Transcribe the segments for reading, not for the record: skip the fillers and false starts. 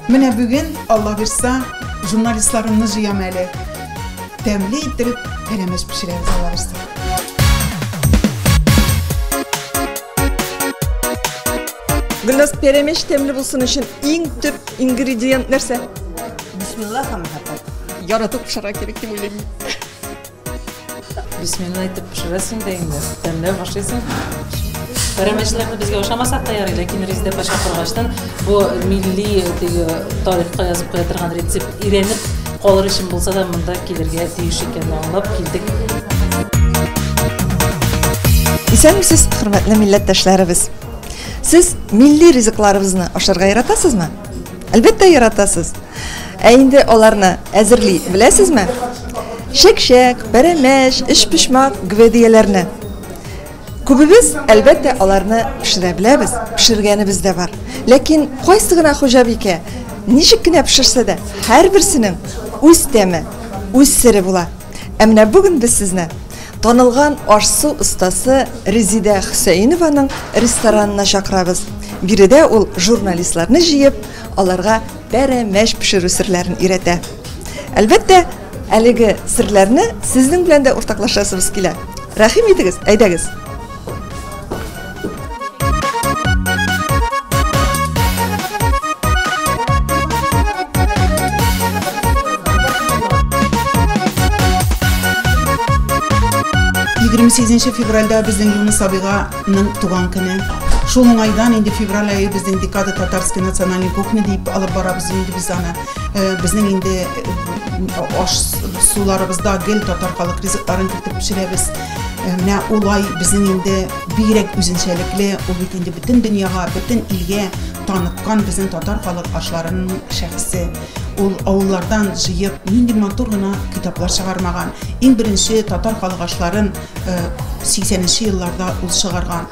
Менә бүген, Алла бирса, журналистларымны җыям әле. Тәмле иттереп пәрәмәч пешерәбез, Алла бирса. Гөлназ, пәрәмәч тәмле булсын өчен иң төп ингредиент нәрсә? Бисмилла һәм мәхәббәт. Яратып пешерә кирәк дип уйлыйм. Бисмилла әйтеп пешерәсең дә инде, тәмләп ашыйсың. Пәрәмәчләрне безгә ошамасак та ярый, ләкин Резидә апа чакыргачтан бу милли теге тарихка язып куя торган рецепт өйрәнеп калыр өчен булса да монда килергә тиеш икәнне аңлап килдек. Исәнмесез, хөрмәтле милләттәшләребез. Сез милли ризыкларыбызны ашарга яратасызмы? Әлбәттә яратасыз. Ә инде аларны әзерли беләсезме? Чәк-чәк, пәрәмәч, өчпочмак, гөбәдияләрне. Күбебез, әлбәттә, аларны пешерә беләбез, пешергәнебез дә бар. Ләкин кайсы гына хуҗабикә ничек кенә пешерсә дә, һәрберсенең үз тәме, үз сере була. Ә менә бүген без сезне танылган аш-су остасы Резидә Хөсәенованың ресторанына чакырабыз. Биредә ул журналистларны җыеп, аларга пәрәмәч пешерү серләрен өйрәтә. Әлбәттә, әлеге серләрне сезнең белән дә уртаклашасыбыз килә. Рәхим итегез, әйдәгез. Егерме сигезенче февральдә безнең Юныс абыйганың туган көне. Шул уңайдан инде февраль ае безнең декада татарской национальной кухни дип алып барабыз инде без аны. Безнең инде аш суларыбызда гел татар халык ризыкларын кертеп пешерәбез. Менә ул ай безнең инде бигрәк үзенчәлекле, ул бит инде бөтен дөньяга, бөтен илгә таныткан безнең татар халык ашларының шәхесе. Ул авыллардан җыеп, нинди матур гына китаплар чыгармаган. Иң беренче татар халык ашларын 80 елларда ул чыгарган.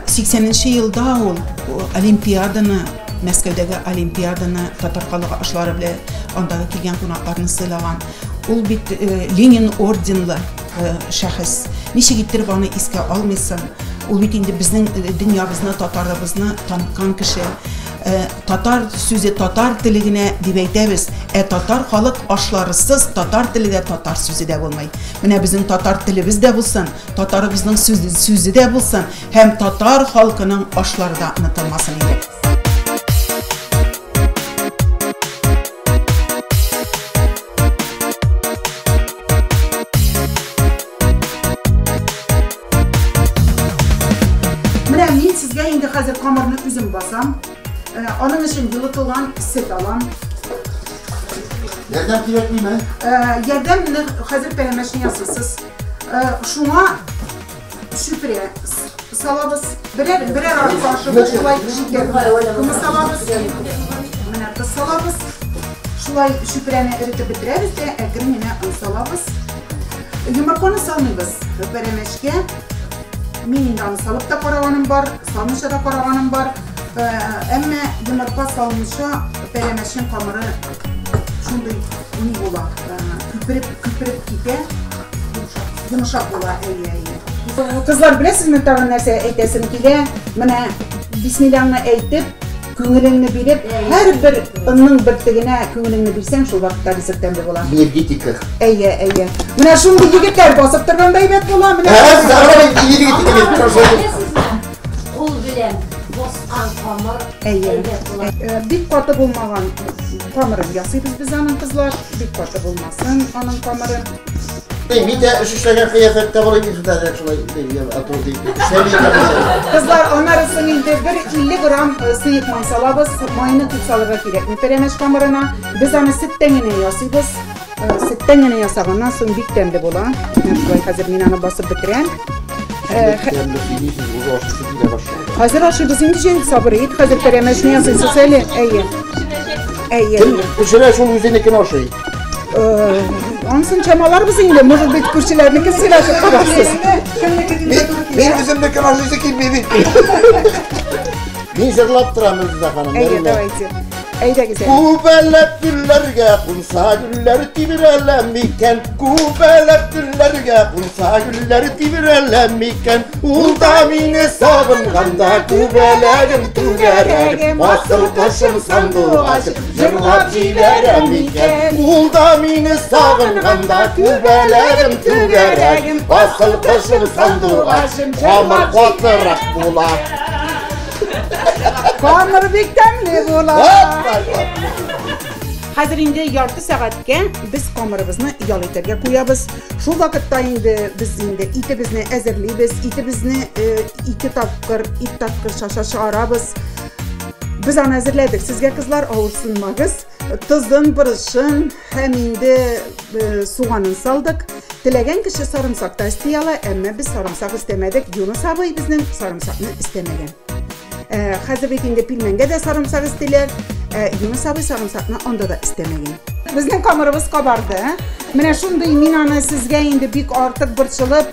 80 елда ул Олимпиаданы, Мәскәүдәге Олимпиаданы татар халык ашлары белән андагы килгән кунакларны сыйлаган. Ул бит Ленин орденлы шәхес. Ничек иттереп аны искә алмыйсың? Ул бит инде безнең дөньябызны, татарыбызны таныткан кеше. Татар сүзе татар теле генә дип әйтәбез, ә татар халык ашларысыз татар теле дә татар сүзе дә булмый. Менә безнең татар телебез дә булсын, татарыбызның сүзе дә булсын һәм татар халкының ашлары да онытылмасын иде. Менә мин сезгә инде хәзер камырны үзем басам. Аның өчен йылытылган сөт алам. Ярдәм кирәкмиме? Ярдәмне хәзер пәрәмәчне ясыйсыз. Шуңа шүпрә салабыз. Берәр берәр кашык шулай шикәр комы салабыз. Менә тоз салабыз. Шулай шүпрәне эретеп бетерәбез дә әкрен генә он салабыз. Йомырканы салмыйбыз пәрәмәчкә. Мин инде аны салып та караганым бар, салмыйча да караганым бар. Әмма йомырка салмыйча пәрәмәчнең камыры шундый ни була, күпереп, күпереп китә, йомшак була, әйе, әйе. Кызлар, беләсезме тагын нәрсә әйтәсем килә? Менә бисмиллаңны әйтеп, күңелеңне биреп, һәрбер онның бөртегенә күңелеңне бирсәң, шул вакытта ризык тәмле була. Энергетика. Әйе, әйе. Менә шундый егетләр басып торганда әйбәт була, менә. Кул белән баскан камыр әйбәт була. Бик каты булмаган камырын ясыйбыз без аның, кызлар. Бик каты булмасын аның камыры. Мин дә эш эшләгән кыяфәттә булып китә шулай. Кызлар, анарысын инде бер 50 грамм сыек май салабыз. Майны күп салырга кирәкми пәрәмәч камырына. Без аны сөттән генә ясыйбыз. Сөттән генә ясаганнан соң бик тәмле була. Менә шулай хәзер мин аны басып бетерәм. Хәзер ашыйбыз инде, җәй, сабыр ит. Хәзер пәрәмәчне ясыйсыз әле. Әйе. Әйе. Кем пешерә, шул үзенекен ашый. Анысын чамаларбыз инде, может быть, күршеләрнекен сыйлашып карарсыз. Мин үземнекен ашыйсы килми бит. Мин җырлап торам, Резидә ханым. Әйе, давайте. Әйдәгез әле. Күбәләк гөлләргә кунса гөлләр тибрәлә микән? Күбәләк гөлләргә кунса гөлләр тибрәлә микән? Ул да мине сагынганда күбәләгем түгәрәгем, асыл кошым сандугачым җырлап җибәрә микән? Ул да мине сагынганда күбәләгем түгәрәгем, асыл кошым сандугачым камыр катырак була. Камыр бик тәмле була. Хәзер инде ярты сәгатькә без камырыбызны ял итәргә куябыз. Шул вакытта инде без инде итебезне әзерлибез. Итебезне ике тапкыр, ит тапкыр шаша чыгарабыз. Без аны әзерләдек. Сезгә, кызлар, авырсынмагыз. Тозын, борычын һәм инде суганын салдык. Теләгән кеше сарымсак та өсти ала, әмма без сарымсак өстәмәдек. Юныс абый безнең сарымсакны өстәмәгән. Хәзер бит инде пилмәнгә дә сарымсак өстиләр. Юныс абый сарымсакны анда да өстәмәгән. Безнең камырыбыз кабарды. Менә шундый мин аны сезгә инде бик артык борчылып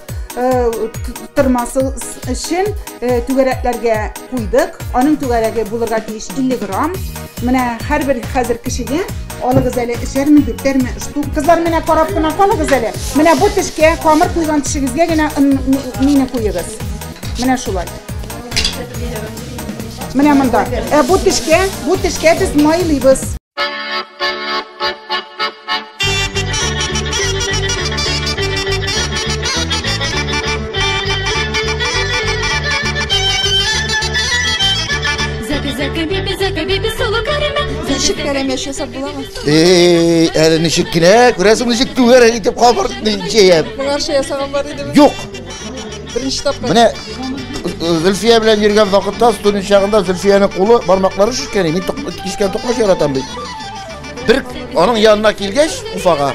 тормасы өчен түгәрәкләргә куйдык. Аның түгәрәге булырга тиеш 50 грамм. Менә һәрбер хәзер кешегә алыгыз әле өчәрме, дүртәрме штук. Кызлар, менә карап кына калыгыз әле. Менә бу тешкә камыр куйган тешегезгә генә мине куегыз. Менә шулай. Менә монда. Бу тешкә без майлыйбыз. Ничек пәрәмәч ясап буламы? Эй, әле ничек кенә, күрәсең, ничек түгәрәк итеп камыр җәям. Моңарчы ясаган бар идеме? Юк. Беренче тапкыр. Менә Зөлфия белән йөргән вакытта, студент чагында Зөлфиянең кулы, бармаклары шешкән. Мин кискән токмач яратам бит. Бер аның янына килгәч, Уфага,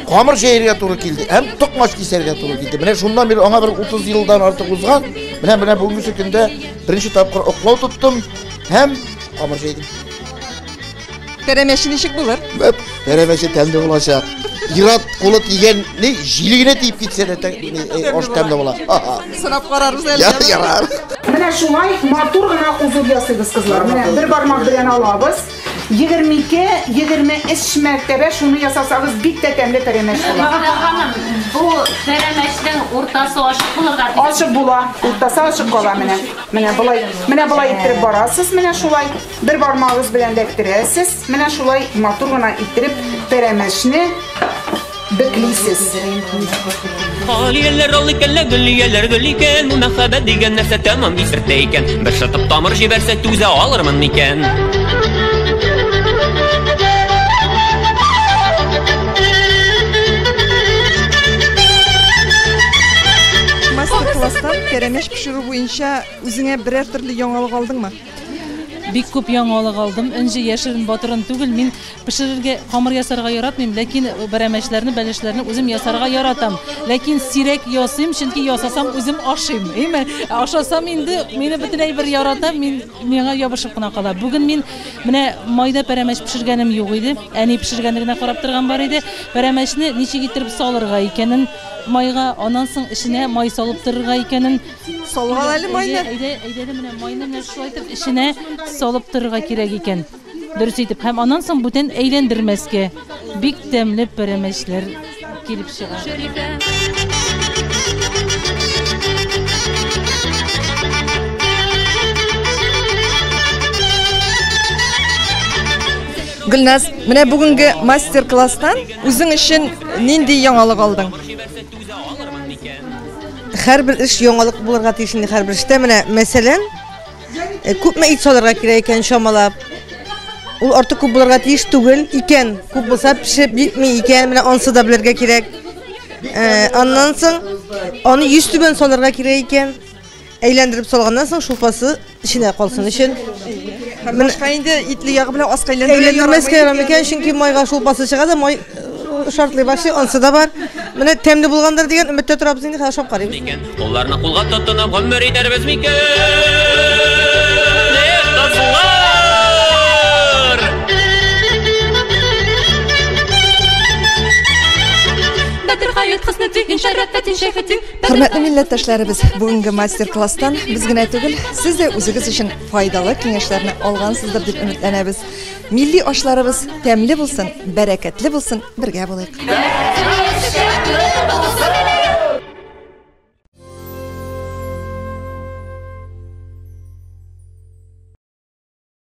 камыр җәяргә туры килде һәм токмач кисәргә туры килде. Менә шуннан бирле аңа бер 30 елдан артык узган. Менә бүгенге көндә беренче тапкыр оклау тоттым һәм камыр җәйдем. Пәрәмәче ничек булыр? Пәрәмәче тәмле булачак. Ират кулы тигән, ни, җиле генә тиеп китсә дә аш тәмле була. Сынап карарбыз әле. Ярар. Менә шулай матур гына узор ясыйбыз, кызлар. Менә бер бармак белән алабыз. 22, 23 мәртәбә шуны ясасагыз бик тә тәмле пәрәмәч була. Ханым, бу пәрәмәчнең уртасы ачык булырга тиеш. Ачык була. Уртасы ачык кала менә. Менә болай, менә болай иттереп барасыз, менә шулай. Бер бармагыз белән ләктерәсез. Менә шулай матур гына иттереп пәрәмәчне беклисез. Алияләр ал икән, гөлияләр гөл икән, бу мәхәббәт дигән нәрсә тәмам исертә икән. Бер шытып тамыр җибәрсә түзә алырмын микән? Мастер-класстан пәрәмәч пешерү буенча үзеңә берәр төрле яңалык алдыңмы? Бик күп яңалык алдым. Энҗе яшерен батырын түгел, мин пешерергә, камыр ясарга яратмыйм, ләкин пәрәмәчләрне, бәлешләрне үзем ясарга яратам. Ләкин сирәк ясыйм, чөнки ясасам үзем ашыйм. Әйме? Ашасам инде мине бөтенләй бер ярата, мин миңа ябышып кына кала. Бүген мин менә майда пәрәмәч пешергәнем юк иде. Әни пешергәнен генә карап торган бар иде. Пәрәмәчне ничек итеп салырга икәнен майга, аннан соң эченә май салып торырга икәнен. Салган әле майны. Әйдә, әйдә, менә майны менә шулай итеп эченә салып торырга кирәк икән. Дөрес итеп. Һәм аннан соң бүтән әйләндермәскә. Бик тәмле пәрәмәчләр килеп чыга. Гөлназ, менә бүгенге мастер-класстан үзең өчен нинди яңалык алдың? Һәрбер эш яңалык булырга тиеш инде, һәрбер эштә. Менә, мәсәлән, күпме ит салырга кирәк икән чамалап. Ул артык күп булырга тиеш түгел икән. Күп булса пешеп җитми икән, менә ансы да белергә кирәк. Аннан соң аны йөз түбән салырга кирәк икән. Әйләндереп салганнан соң шулпасы эченә калсын өчен. Һәм башка инде итле ягы белән аска әйләндерергә Әйләндермәскә ярамый икән, чөнки майга шулпасы чыга да, май шартлый башлый, ансы да бар. Менә тәмле булгандыр дигән өметтә торабыз инде, хәзер ашап карыйбыз. Кулларны кулга тотынып гомер итәрбез микән? Эх, кызлар! Хөрмәтле милләттәшләребез, бүгенге мастер-класстан без генә түгел, сез дә үзегез өчен файдалы киңәшләрне алгансыздыр дип өметләнәбез. Милли ашларыбыз тәмле булсын, бәрәкәтле булсын, бергә булыйк. Бәхетле булсын!